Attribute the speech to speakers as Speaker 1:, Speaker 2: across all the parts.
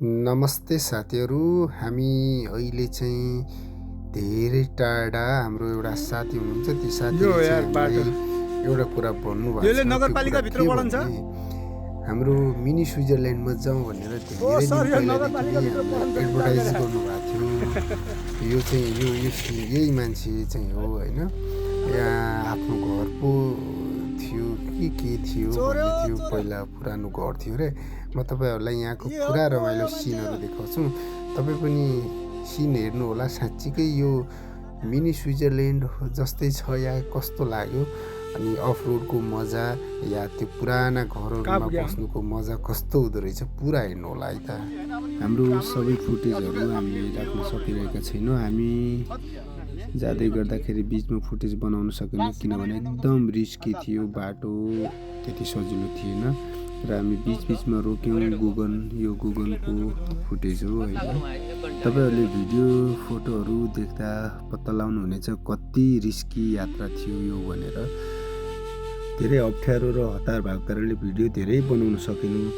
Speaker 1: नमस्ते साथीहरू, हामी अहिले चाहिँ धेरै टाढा हाम्रो एउटा साथी हुनुहुन्छ। ती साथीले चाहिँ हामीलाई एउटा कुरा भन्नुभएको छ।
Speaker 2: नगरपालिका भित्र पढन्छ
Speaker 1: हाम्रो मिनी स्विजरल्यान्डमा जाउँ भनेर धेरै दिन पहिलादेखि एडभर्टाइज गर्नुभएको थियो। यो चाहिँ यही मान्छे चाहिँ हो होइन। यहाँ आफ्नो घर पो थियो के थियो भन्ने थियो, पहिला पुरानो घर थियो रे। म तपाईँहरूलाई यहाँको पुरा रमाइलो सिनहरू देखाउँछु, तपाईँ पनि सिन हेर्नु होला। साँच्चीकै यो मिनी स्विजरल्यान्ड जस्तै छ या कस्तो लाग्यो, अनि अफ रोडको मजा या त्यो पुराना घरहरूमा बस्नुको मजा कस्तो हुँदो रहेछ, पुरा हेर्नु होला है त। हाम्रो सबै फुटेजहरू हामीले राख्न सकिरहेका छैनौँ। हामी जाँदै गर्दाखेरि बिचमा फुटेज बनाउन सकेनौँ, किनभने एकदम रिस्की थियो, बाटो त्यति सजिलो थिएन र हामी बिचबिचमा रोक्यौँ। यो गुगलको फुटेज हो होइन। तपाईँहरूले भिडियो फोटोहरू देख्दा पत्ता लगाउनुहुनेछ कति रिस्की यात्रा थियो यो भनेर। धेरै अप्ठ्यारो र हतार भएको कारणले भिडियो धेरै बनाउन सकेनौँ।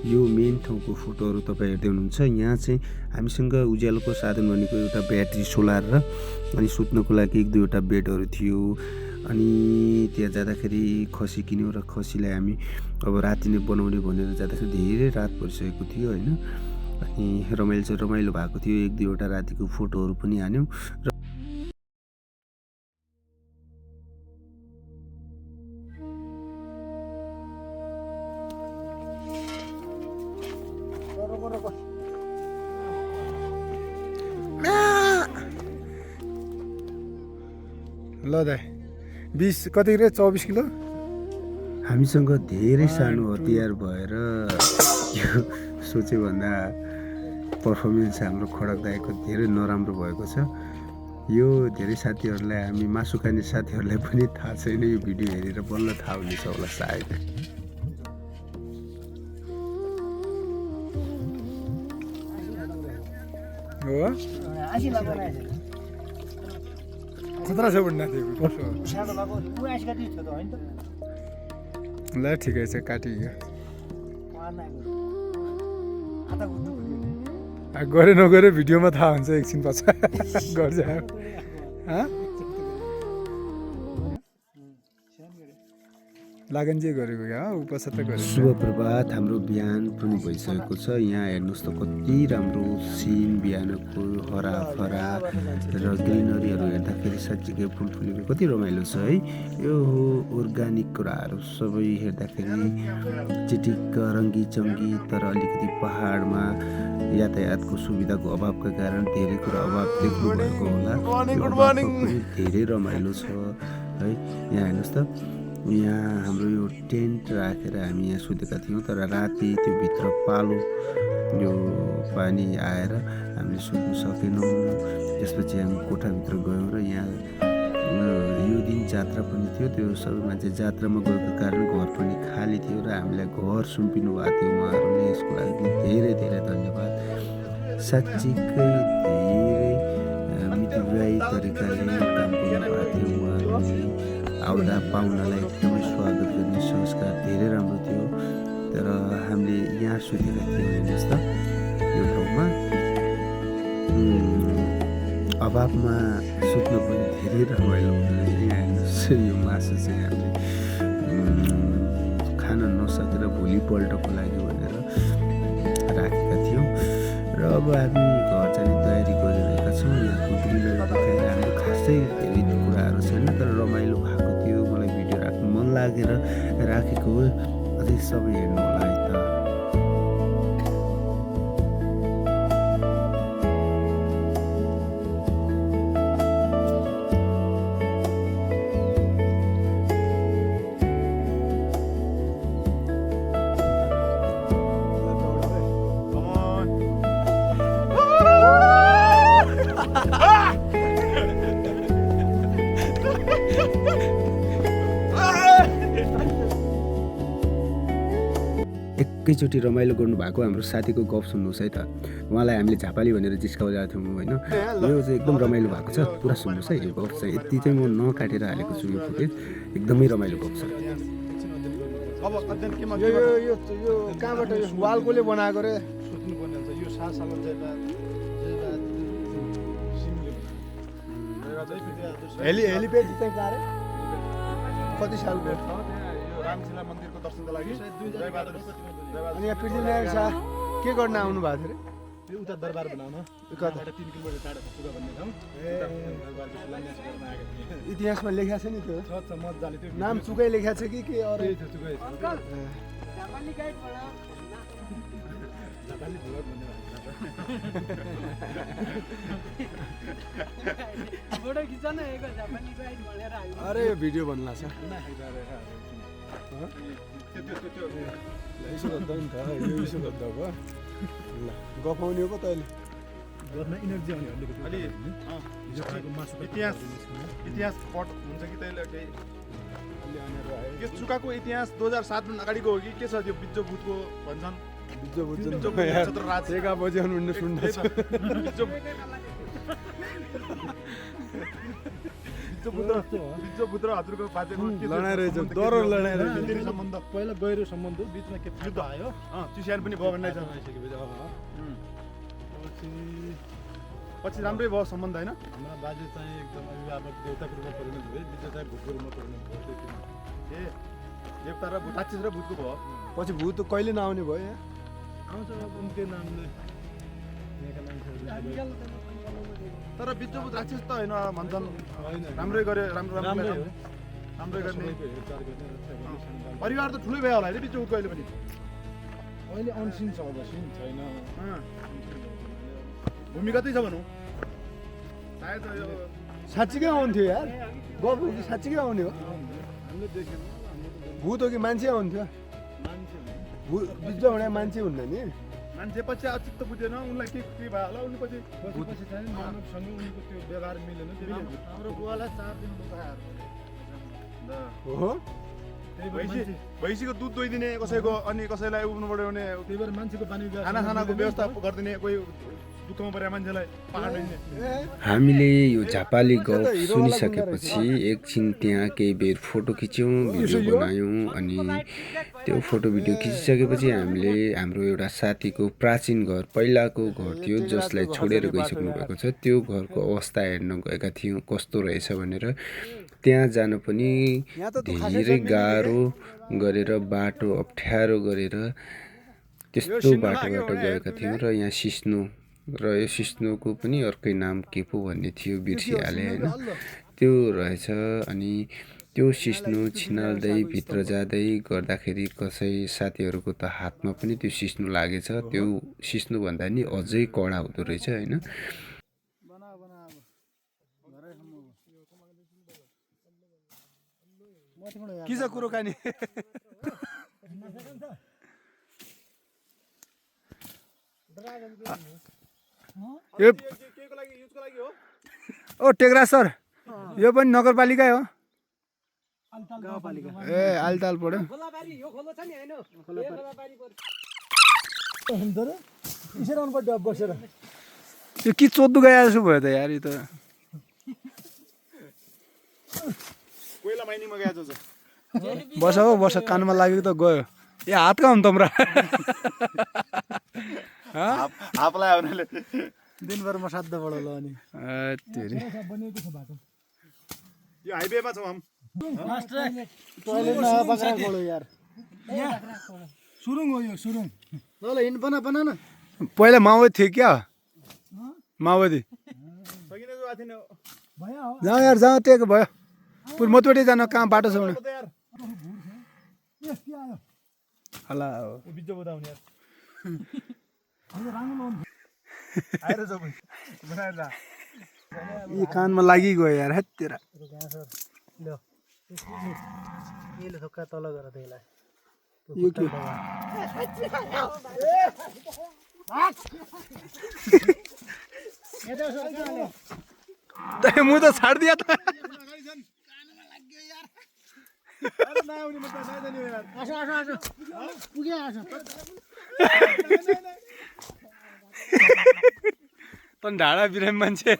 Speaker 1: यो मेन ठाउँको फोटोहरू तपाईँ हेर्दै हुनुहुन्छ। यहाँ चाहिँ हामीसँग उज्यालोको साधन भनेको एउटा ब्याट्री, सोलर र अनि सुत्नको लागि 1-2वटा बेडहरू थियो। अनि त्यहाँ जाँदाखेरि खसी किन्यौँ र खसीलाई हामी अब राति नै बनाउने भनेर जाँदाखेरि धेरै रात परिसकेको थियो होइन। अनि रमाइलो भएको थियो। 1-2वटा रातिको फोटोहरू पनि हान्यौँ र
Speaker 2: ल दाइ 20 कति रे 24 किलो।
Speaker 1: हामीसँग धेरै सानो हतियार भएर यो सोचे भन्दा पर्फर्मेन्स हाम्रो खडक दाइको धेरै नराम्रो भएको छ। यो धेरै साथीहरूलाई, हामी मासु खाने साथीहरूलाई पनि थाहा छैन। यो भिडियो हेरेर बल्ल थाहा हुनेछ होला सायद। ल ठिकै छ, काटियो। गरे नगरे भिडियोमा थाहा हुन्छ एकछिन पछाडि गर्छ। लागन जे गरेको क्या उपसत गरेको। शुभ प्रभात, हाम्रो बिहान पनि भइसकेको छ। यहाँ हेर्नुहोस् त कति राम्रो सिन, बिहानको हराफरा र ग्रिनरीहरू हेर्दाखेरि साँच्चीकै फुल फुलेको कति रमाइलो छ है। यो हो अर्ग्यानिक कुराहरू सबै हेर्दाखेरि चिटिक्क रङ्गी चङ्गी। तर अलिकति पहाडमा यातायातको सुविधाको अभावका कारण धेरै कुरा अभाव देख्नु भएको होला। धेरै रमाइलो छ है। यहाँ हेर्नुहोस् त, यहाँ हाम्रो यो टेन्ट राखेर हामी यहाँ सुतेका थियौँ। तर राति त्यो भित्र पालो यो पानी आएर हामीले सुत्नु सकेनौँ। त्यसपछि हामी कोठाभित्र गयौँ र यहाँ यो दिन जात्रा पनि थियो। त्यो सबै मान्छे जात्रामा गएको कारण घर पनि खाली थियो र हामीलाई घर सुम्पिनु भएको थियो। उहाँहरूले यसको लागि धेरै धेरै धन्यवाद। साँच्चीकै धेरै मितव्ययी तरिकाले काम गर्नुभएको थियो उहाँहरूले। आउँदा पाहुनालाई एकदमै स्वागत गर्ने संस्कार धेरै राम्रो थियो। तर हामीले यहाँ सुतेका थियौँ हेर्नुहोस् त यो ठाउँमा। अभावमा सुत्नु पनि धेरै रमाइलो हुँदो रहेछ। यहाँ हेर्नुहोस् यो मासु चाहिँ हामीले खान नसकेर भोलिपल्टको लागि भनेर राखेका थियौँ र अब हामी घर जाने तयारी गरिरहेका छौँ। यहाँको ग्रिनरी देखाएर हाम्रो खासै धेरै कुराहरू छैन, तर रमाइलो भएको थियो। मलाई भिडियो राख्नु मन लागेर राखेको हो। अझै सबै हेर्नु होला है त। एकैचोटि रमाइलो गर्नुभएको हाम्रो साथीको गफ सुन्नुहोस् है त। उहाँलाई हामीले झापाली भनेर जिस्काउँदै थियौँ होइन। यो चाहिँ एकदम रमाइलो भएको छ, पुरा सुन्नुहोस् है। यो गफ चाहिँ यति चाहिँ म नकाटेर हालेको छु। यो फुटेज एकदमै रमाइलो गफ छ।
Speaker 2: अब यो कहाँबाट वालकोले बनाएको रे? हेलिप्याड चाहिँ कहाँ रे? कति साल भयो?
Speaker 3: रामशिला मन्दिरको दर्शनको लागि
Speaker 2: अनि यहाँ पृथ्वीनारायण शाह के गर्न आउनु भएको थियो
Speaker 3: त्यो उता दरबार बनाउन
Speaker 2: कता?
Speaker 3: 3 किलोमिटर टाढा पुगा भन्ने ठाउँ दरबारको शिलान्यास गर्न आएको थिएँ।
Speaker 2: रे? इतिहासमा लेखा छ नि त्यो
Speaker 3: छ मजाले त्यो
Speaker 2: नाम चुकै लेखा छ कि के अरू?
Speaker 3: त्यो चुकै छ। जापानी भ्लग भन्ने
Speaker 4: फोटो खिच्न आएको जापानी गाइड भनेर हामी
Speaker 2: अरे यो भिडियो भन्ला छ यसो गर्दा नि त यो यसो गर्दा भयो ल गफाउने हो पो तैँले
Speaker 3: गर्न इनर्जी आउने अलिकति
Speaker 5: अलि इतिहास पट हुन्छ कि त्यसले केही के चुकाको इतिहास 2007 भन्दा अगाडिको हो कि के छ त्यो बिज्जो भूतको भन्छन्
Speaker 2: बिजो बुझ्नु
Speaker 5: बिज्जो भूत नक्षत्र राज
Speaker 2: एका बज्याउनु भन्ने सुन्दैछ
Speaker 5: बिज्जो भूत र हजुरको बाजेको के
Speaker 2: लडाइँ रहेछ डर लडाइँ रहेछ
Speaker 5: त्यति सम्बन्ध
Speaker 3: पहिला गहिरो सम्बन्ध बिचमा के
Speaker 5: युद्ध आयो चिस्यान पनि भयो भन्ने छ पछि राम्रै भयो सम्बन्ध होइन
Speaker 3: हाम्रा बाजे चाहिँ एकदम अभिभावक देवताको रूपमा परिणत भए विद्या चाहिँ भूतको रूपमा परिणत भयो त्यति नै।
Speaker 5: ए देवता र भूत राक्षस र भूतको भयो
Speaker 2: पछि भूत कहिले नआउने भयो यहाँ
Speaker 3: आउँछ अब उनकै नामले यहाँका मान्छेहरूले
Speaker 5: तर बिज्जो भूत राक्षस त होइन भन्छन्
Speaker 3: होइन
Speaker 5: राम्रै गरे राम्रो
Speaker 3: राम्रै
Speaker 5: राम्रो
Speaker 3: हो
Speaker 5: राम्रै गर्ने
Speaker 3: सबैको हेरचाह गर्ने रक्षा गर्ने सन्तान।
Speaker 5: परिवार त ठुलै भयो होला है बिज्जो भूतको अहिले पनि
Speaker 3: अहिले अनसिन छ अब सिन छैन
Speaker 5: भूमिका चाहिँ छ भनौँ सायद यो
Speaker 2: साँच्चीकै आउँथ्यो यार गफ हो कि साँच्चीकै आउने हो
Speaker 3: हामीले देखेन
Speaker 2: भूत हो कि मान्छे आउँथ्यो
Speaker 3: मान्छे
Speaker 2: भूत बिजो भने मान्छे हुन्न नि
Speaker 5: मान्छे पछि चित्त बुझेन उनलाई के भयो होला उनी पछि
Speaker 3: पछि चाहिँ मानवसँग उनीको त्यो व्यवहार मिलेन त्यही भएर
Speaker 5: हाम्रो बुवालाई 4 दिन
Speaker 2: हो
Speaker 5: भैँसीको दुध दोइदिने कसैको अनि कसैलाई उब्नु पऱ्यो भने
Speaker 3: त्यही भएर मान्छेको बानी व्यवहार
Speaker 5: खानाको व्यवस्था गरिदिने कोही दुःखमा परेको मान्छेलाई पहाड
Speaker 1: हामीले यो झापाली गफ सुनिसकेपछि एकछिन त्यहाँ केही बेर फोटो खिच्यौँ भिडियो बनायौँ अनि त्यो फोटो भिडियो खिचिसकेपछि हामीले हाम्रो एउटा साथीको प्राचीन घर पहिलाको घर थियो जसलाई छोडेर गइसक्नु भएको छ त्यो घरको अवस्था हेर्न गएका थियौँ कस्तो रहेछ भनेर त्यहाँ जान पनि धेरै गाह्रो गरेर बाटो अप्ठ्यारो गरेर त्यस्तो बाटोबाट गएका थियौँ र यहाँ सिस्नो र यो सिस्नोको पनि अर्कै नाम के पो भन्ने थियो बिर्सिहालेँ होइन त्यो रहेछ अनि त्यो सिस्नो छिनाल्दै भित्र जाँदै गर्दाखेरि कसै साथीहरूको त हातमा पनि त्यो सिस्नो लागेछ त्यो सिस्नो भन्दा नि अझै कडा हुँदो रहेछ होइन
Speaker 2: के छ कुरो कानी ओ टेक्रा सर यो पनि नगरपालिका हो ए आलताल पढ्यो
Speaker 4: खोलाबारी यो खोलो छ नि हैन खोलाबारी
Speaker 2: बसेर यो के चोद्दो गए जस्तो भयो त यार यो त
Speaker 5: कोइला माइनिङमा गएको छ
Speaker 2: बस हो बस कानमा लागेको त गयो ए हात कहाँ हुन् तम्रा
Speaker 5: हापलाई आउनाले
Speaker 3: दिनभरमा साध्य बढाउला अनि
Speaker 5: यो हाइवेमा छौँ हम
Speaker 3: सुरुङ हो यो सुरुङ ल हिँड बना न
Speaker 2: पहिला माओवादी थियो क्या माओवादी
Speaker 5: सकिने जो आथिन
Speaker 2: जाऊ यार जाऊ त्यहाँको भयो पुर मतपट्टि जानु कहाँ बाटो छ भने हला
Speaker 5: बिज्जो बताउने यार
Speaker 3: आएर जाऊ बनाएर ला
Speaker 2: यी कानमा लागिगयो यार है तेरा
Speaker 3: यसले थोक्का तल गर त्यसलाई
Speaker 2: यो के मुँ त छाडिदिया त तन ढाडा बिरामी मान्छे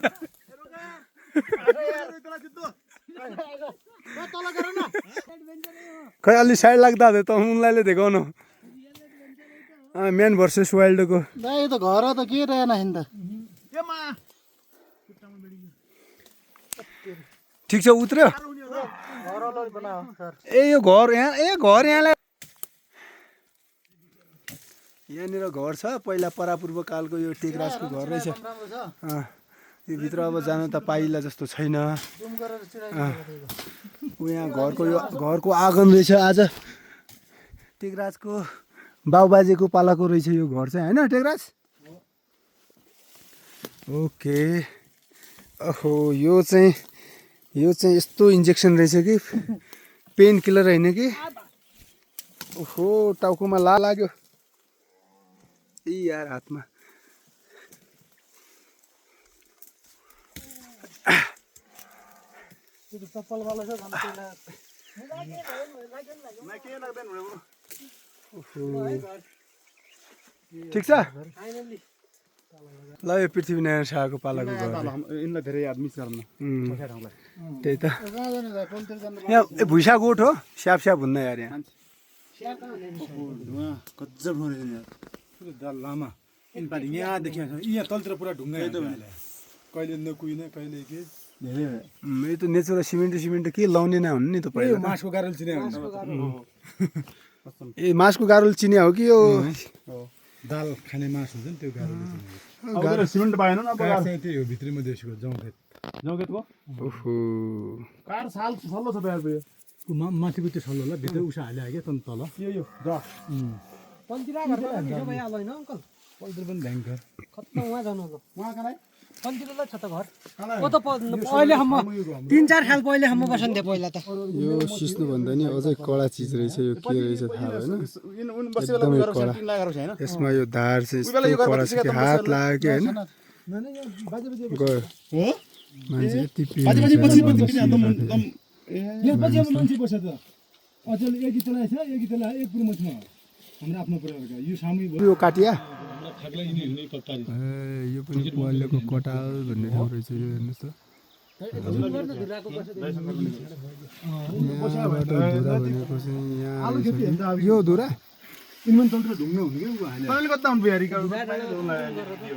Speaker 2: खै अलि साइड लाग्दा त उनलाई देखाउनु म्यान भर्सेस वाइल्डको
Speaker 6: दाइ यो त घर त के रहेन नि त
Speaker 2: ठिक छ उत्रयो ए यो घर यहाँलाई यहाँनिर घर छ पहिला परापूर्व कालको यो टेकराजको घर रहेछ यो भित्र अब जानु त पाइला जस्तो छैन ऊ यहाँ घरको आँगन रहेछ आज टेकराजको बाउबाजेको पालाको रहेछ यो घर चाहिँ होइन टेकराज ओके ओहो यो चाहिँ यस्तो इन्जेक्सन रहेछ कि पेन किलर होइन कि ओहो टाउकोमा लाग्यो ए यार हातमा ठिक छ ल यो पृथ्वीनारायण शाहको पालाको घर
Speaker 5: यिनलाई धेरै याद मिस गर्न
Speaker 2: त्यही त यहाँ भुइँसा गोठ हो स्याप स्याप हुन्न यार यहाँ
Speaker 5: गजब लामा पानी यहाँ देखिया छ यहाँ तलतिर पुरा ढुङ्गा कहिले नकुइने कहिले के धेरै
Speaker 2: यो त नेचुरल सिमेन्ट के लाउने नै हुनु नि त पहिला
Speaker 5: मासको गारल चिने
Speaker 2: ए मासको गारुल चिनिया हो कि यो
Speaker 5: दाल खाने मास हुन्छ नि त्यो गारल सिमेन्ट पाएन न अब त्यही हो भित्रीमा देशको जौखेतको
Speaker 2: ओहो
Speaker 5: कार साल सल्लो छ बेर यो माथिको त्यो सल्लो ल भित्र उसा हाले के तन तल यो ज
Speaker 4: पन्तिर घर भइहाल्यो होइन अङ्कल
Speaker 5: पल्तिर पनि भयङ्कर
Speaker 4: खत्तम उहाँ जानु ल
Speaker 5: उहाँ कहाँ
Speaker 4: पन्तिरलाई छ त घर ओ त पहिलेसम्म 3-4 साल पहिलेसम्म बसन्थे पहिला त
Speaker 2: यो सिस्नु भन्दा नि अझै कडा चिज रहेछ यो के रहेछ थाहा भएन एकदमै कडा यसमा यो धार चाहिँ यस्तो कडा छ कि हात लाग्यो कि होइन गयो मान्छे यति
Speaker 5: मान्छे बस्छ त अचेल एक गीतलाई छ एक गीतलाई एक पुरमछमा हाम्रो आफ्नो पुराका यो सामूहिक
Speaker 2: यो काटिया
Speaker 5: थाक्ला यिनी हुने कप्तारी
Speaker 2: यो पनि पहिलेको कटाल भन्ने ठाउँ रहेछ यो हेर्नुहोस् त यहाँबाट धुरा भनेको चाहिँ यहाँ रहेछ यो धुरा
Speaker 5: इनमन तन्त्र ढुङ्गा हुने के तैँले कता हुनु बिहारी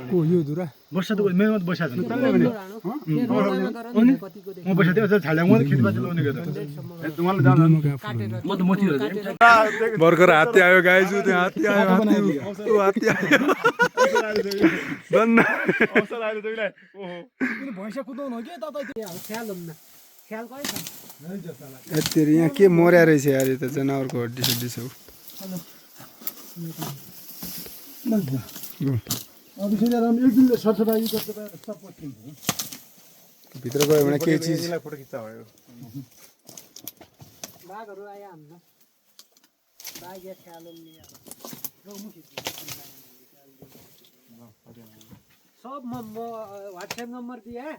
Speaker 2: को यो धुरा
Speaker 5: वर्षा त मेहनत बसा छ तैँले भने म बसा थियो अझ छाड्या म खेतीपाती लाउने गर्दा तुम्हाले जान म त मथि
Speaker 2: भर्खर हात्ती आयो गाइज त्यो हात्ती आयो हात्ती आयो धन्न
Speaker 5: अवसर आयो तिमीलाई ओहो
Speaker 4: किन भैँसा कुदाउनु हो के तपाईँ ख्याल हुन्न ख्याल कहीँ छ
Speaker 2: यति यहाँ के मर्या रहेछ यार यो त जनावरको हड्डी सड्डी छ
Speaker 5: अब फेरि आराम एक दिनले सरसफाइ गर्छ सब पस्किन्छ
Speaker 2: भित्र गयो भने केही चिज
Speaker 5: फोटो खिच्चा भयो
Speaker 4: बाघहरू आयो हाम्रो बाघ या ख्याल हुन्न सब म व्हाट्सएप नम्बर दिए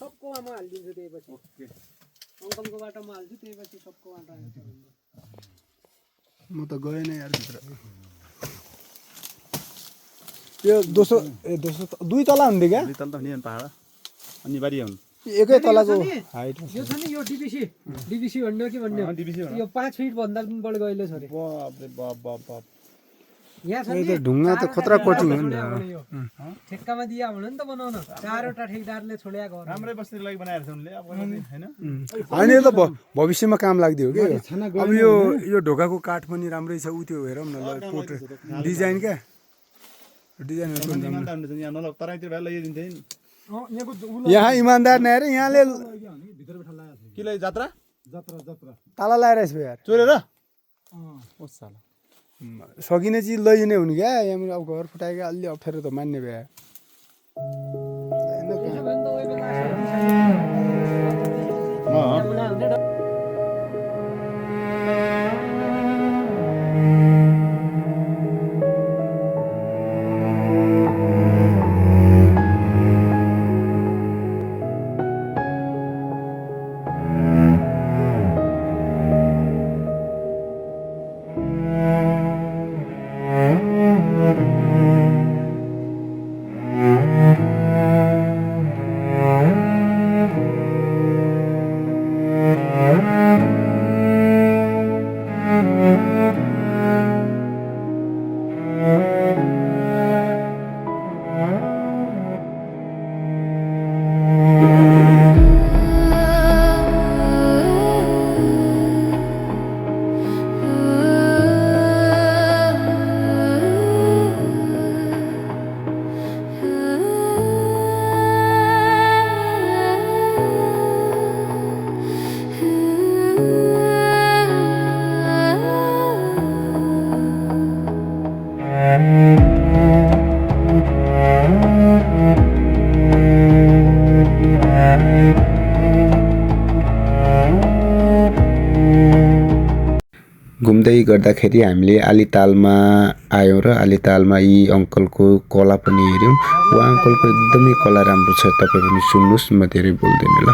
Speaker 4: सबकोमा म हालिदिन्छु त्यसपछि अङ्कलकोबाट म हाल्छु त्यसपछि सबकोबाट
Speaker 2: म त गएन यार भित्र यो दोस्रो दुई तला हुन्थ्यो क्या
Speaker 5: तल त नि पहाड अनि बारी हुन्
Speaker 2: एकै तलाको हाइट
Speaker 4: यो छ नि यो डिबिसी भन्ने के भन्ने यो 5 फिट भन्दा पनि बढी गइलो छ रे
Speaker 5: बाप रे बाप बाप बाप
Speaker 4: यहाँ छ
Speaker 2: यो त ढुङ्गा त खतरा कटिङ हो नि
Speaker 4: ठेक्कामा दिया भने नि त बनाउन 4वटा ठेकदारले छोड्या घर
Speaker 5: राम्रै बस्तीको लागि बनाएर छ उनले अब हैन
Speaker 2: होइन यो त भविष्यमा काम लाग्दियो कि अब यो ढोकाको काठ पनि राम्रै छ उ त्यो हेरौँ न ल पोर्ट्रेट डिजाइन क्या डिजाइन
Speaker 5: तराईतिर भए लगाइदिन्थे
Speaker 2: यहाँ इमान्दार नआएर यहाँले
Speaker 5: के लागि जात्रा
Speaker 2: ताला लगाएर यसो यार
Speaker 5: चोरेर
Speaker 2: सकिने चिज लैजिने हुने क्या यहाँ अब घर फुटाएका अलि अप्ठ्यारो त मान्ने भए
Speaker 1: घुम्दै गर्दाखेरि हामीले आलीतालमा आयौँ र आलीतालमा यी अङ्कलको कला पनि हेऱ्यौँ। उहाँ अङ्कलको एकदमै कला राम्रो छ, तपाईँ पनि सुन्नुहोस्, म धेरै बोल्दैन ल।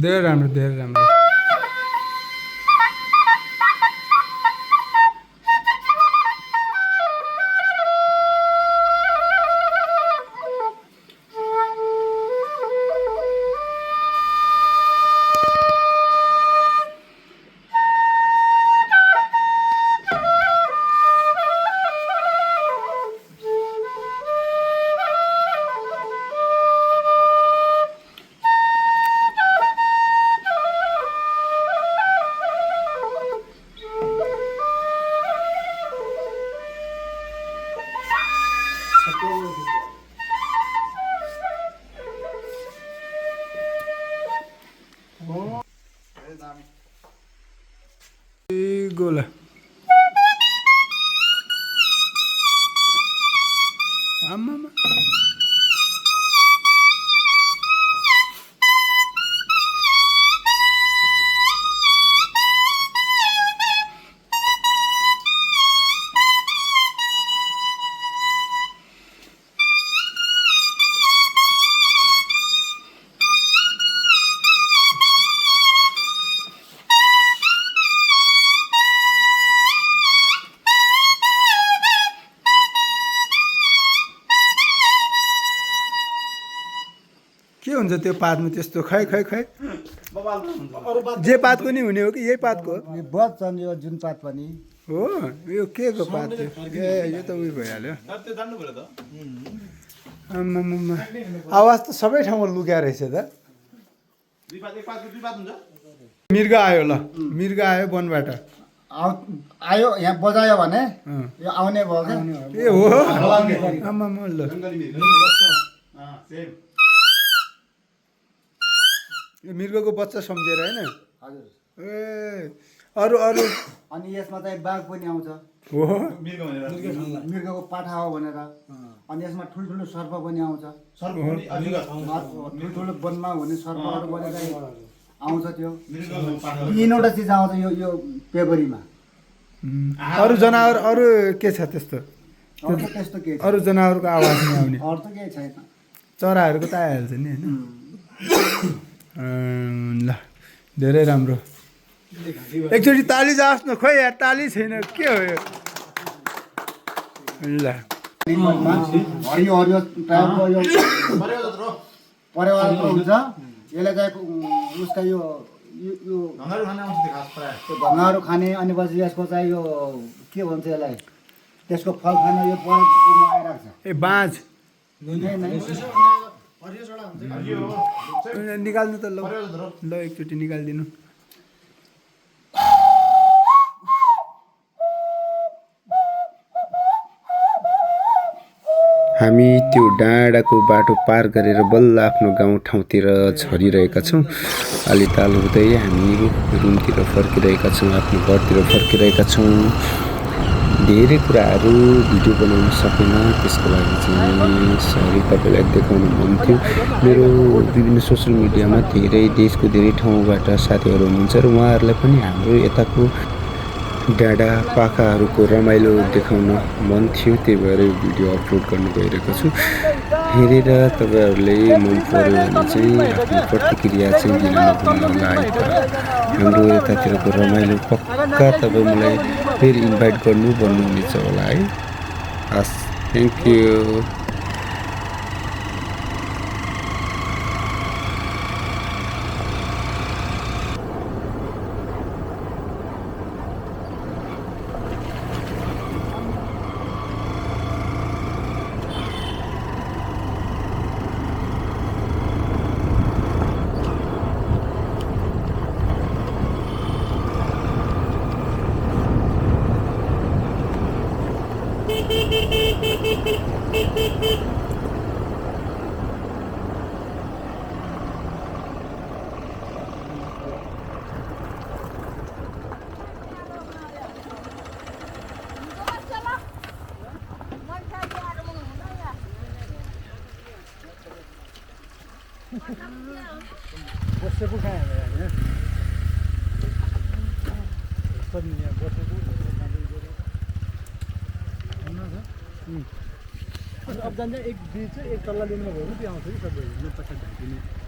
Speaker 2: धेरै राम्रो, धेरै राम्रो। गोला आम्मामा के हुन्छ त्यो पातमा त्यस्तो? खै खै खै जे पातको नि हुने हो कि यही पातको हो?
Speaker 6: बच्छन् यो जुन पात पनि
Speaker 2: हो यो के को पात थियो? ए यो त उयो भइहाल्यो। आम्मामा आवाज त सबै ठाउँमा लुक्या रहेछ त। मृग आयो ल, मृग आयो वनबाट।
Speaker 6: आयो यहाँ बजायो भने यो आउने भयो क्या।
Speaker 2: ए हो आम्मामा ल यो मृगको बच्चा सम्झेर होइन?
Speaker 6: हजुर।
Speaker 2: ए अरू अरू
Speaker 6: अनि यसमा चाहिँ बाघ पनि आउँछ,
Speaker 2: हो
Speaker 6: मृगको पाठा हो भनेर। अनि यसमा ठुल्ठुलो सर्प पनि आउँछ, ठुल्ठुलो वनमा हुने सर्पहरू पनि आउँछ। त्यो 3वटा चिज आउँछ यो यो पेबरीमा।
Speaker 2: अरू जनावर अरू के छ त्यस्तो?
Speaker 6: अरू त त्यस्तो केही छैन,
Speaker 2: अरू जनावरको आवाज नै आउने?
Speaker 6: अरू त केही छैन।
Speaker 2: चराहरूको त आइहाल्छ नि होइन? ल धेरै राम्रो। एकचोटि ताली जाओस् न, खोइ यार ताली छैन, के हो यो? ल
Speaker 6: हरियो हरियो टाइपको यो परेवाको हुन्छ। यसले चाहिँ उसका यो भङ्गाहरू खाने। अनि पछि यसको चाहिँ यो के भन्छ यसलाई, त्यसको फल खाने यो परमा आइरहेको छ।
Speaker 2: ए बाँझ
Speaker 6: नै
Speaker 2: निकाल्नु त ल, ल एकचोटि निकालिदिनु।
Speaker 1: हामी त्यो डाँडाको बाटो पार गरेर बल्ल आफ्नो गाउँ ठाउँतिर झरिरहेका छौँ। आलीताल हुँदै हामी रुमतिर फर्किरहेका छौँ, आफ्नो घरतिर फर्किरहेका छौँ। धेरै कुराहरू भिडियो बनाउन सकेन, त्यसको लागि चाहिँ सरी, तपाईँलाई देखाउनु मन थियो। मेरो विभिन्न सोसियल मिडियामा धेरै देशको धेरै ठाउँबाट साथीहरू हुनुहुन्छ र उहाँहरूलाई पनि हाम्रो यताको डाँडा पाखाहरूको रमाइलो देखाउन मन थियो, त्यही भएर यो भिडियो अपलोड गर्न गइरहेको छु। हेरेर तपाईँहरूले मन पऱ्यो भने चाहिँ आफ्नो प्रतिक्रिया चाहिँ दिन नभुल्नुहोला है त। हाम्रो यतातिरको रमाइलो पक्का तपाईँ मलाई फेरि इन्भाइट गर्नु भन्नुहुनेछ होला है। हस्, थ्याङ्क यू।
Speaker 5: बसेको कहाँ होइन बसेको अब जान्छ एक बिच एक तल्ला लिनु भयो भने त्यो आउँछ कि सबै पैसा ढाकिने